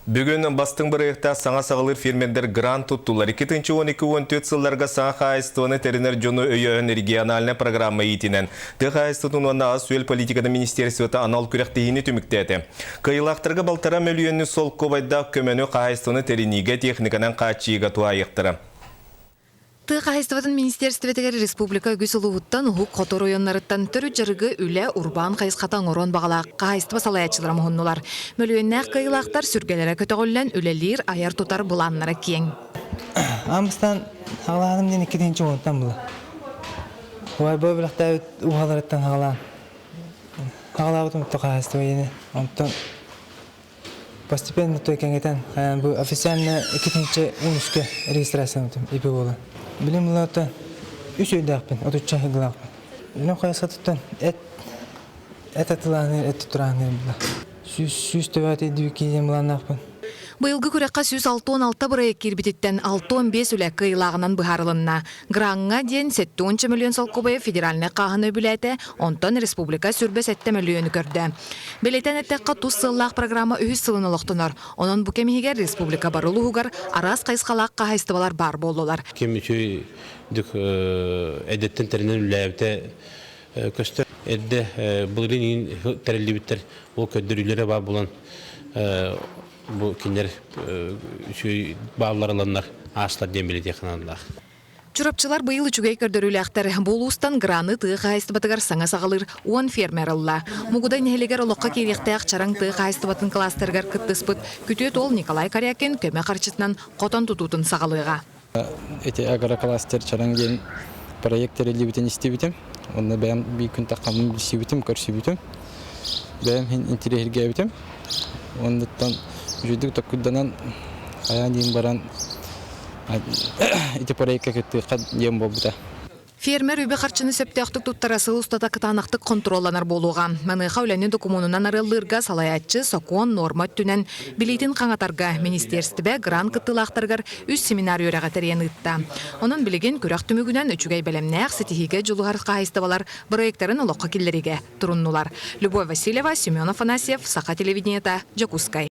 Бүгүн бастыҥ бырайыактаах саҥа саҕалыыр фермердэр грант туттулар. 2012-14 сылларга саҥа хаһаайыстыбаны тэринэр дьону өйөөһүн региональнай программа иитинэн тыа хаһаайыстыбатын уонна ас-үөл политикатын министерствота анал күрэхтэһиини түмүктээтэ. Кыайыылаахтарга балтараа мөлүйүөннүү солкуобайдаах көмөнү хаһаайыстыбаны тэриниигэ техниканан хааччыйыыга туһаайыахтара. Тыа хаһаайыстыбатын министиэристибэтигэр республика үгүс улууһуттан, уһук хоту оройуоннарыттан төрүт дьарыгы үлэ, урбаан хайысхата оҥоруон баҕалаах хаһаайыстыба салайааччылара муһуннулар. Мөлүйүөннээх кыайыылаахтар сүргэлэрэ көтөҕүллэн үлэлиир, айар-тутар былааннара киэҥ. Аан бастаан аҕалааным диэн иккитинчи уонтан була. Убайбы бэлэхтээбит уһаларыттан аҕалаан аҕалаабытым хаһаайыстыба диэни. Онтон Постепенно той кэҥэтэн, бу официально иккитинчи үскэ регистрациянытым ИП буолан. Билим улаата үс өйдөөхпүн, отучча ыгылаахпын. Үлэм хайысхатыттан эт эт атылааны, эт туттурааны була. Сүүс төбө дүүкиин былааннаахпын. Быйылгы күрэххэ 166 бырайыак киирбититтэн 65 үлэ кыайыылааҕынан быһаарылынна. Граҥҥа диэн 70 мөлүйүөн солкуобайы федеральнай хааһына үбүлээтэ, онтон республика 27 мөлүйүөнү көрдө. Бэлиэтээн эттэххэ, тус сыаллаах программа үһүс сылын олохтонор. Онон бу кэм иһигэр республика бары улууһугар араас хайысхалаах хаһаайыстыбалар баар буоллулар. Ким үчүгэй эдэттэн тэринэн үлэлээбитэ көстөр. Эрдэ былырыын тэриллибиттэр ол көрдөрүүлэрэ баар буолан бу кинилэр үчүгэй бааллар ыланнар аастар диэн билэтиэх наадалаах. Чурапчылар быйыл үчүгэй көрдөрүүлээхтэр. Бу улуустан граны тыа хаһаайыстыбатыгар саҥа саҕалыыр 10 фермер ылла. Мугудай нэһилиэгэр олоххо киириэхтээх Чараҥ тыа хаһаайыстыбатын кластерыгар кыттыспыт күтүөт уол Николай Корякин көмө харчытынан хотон тутуутун саҕалыаҕа. Ити агрокластер Чараҥ диэн проект тэриллибитин истибитим. Онно бэйэм биир күн таххаммын билсибитим, көрсүбүтүм. Бэйэм иһин интириэһиргээбитим. Оннуттан үчүгдүк токкуйданан хайаан диэн баран ити проекка кыттыахха диэн буолбута. Фермер үбү-харчыны сөптөөхтүк туттара сыл устата кытаанахтык хонтуруолланар буолуоҕа. Маныаха үлэни докумуонунан арыаллыырга салайааччы сокуон, нуорма өттүнэн билиитин хаҥатарга министиэристибэ грант кыттыылаахтарыгар үс семинар үөрэҕи тэрийэн ыытта. Онон билигин күрэх түмүгүнэн үчүгэй бэлэмнээх, ситиһиигэ дьулуһар хаһаайыстыбалар бырайыактарын олоххо киллэриигэ туруннулар. Любовь Васильева, Семен Афанасьев, Саха телевидениета, Дьокуускай.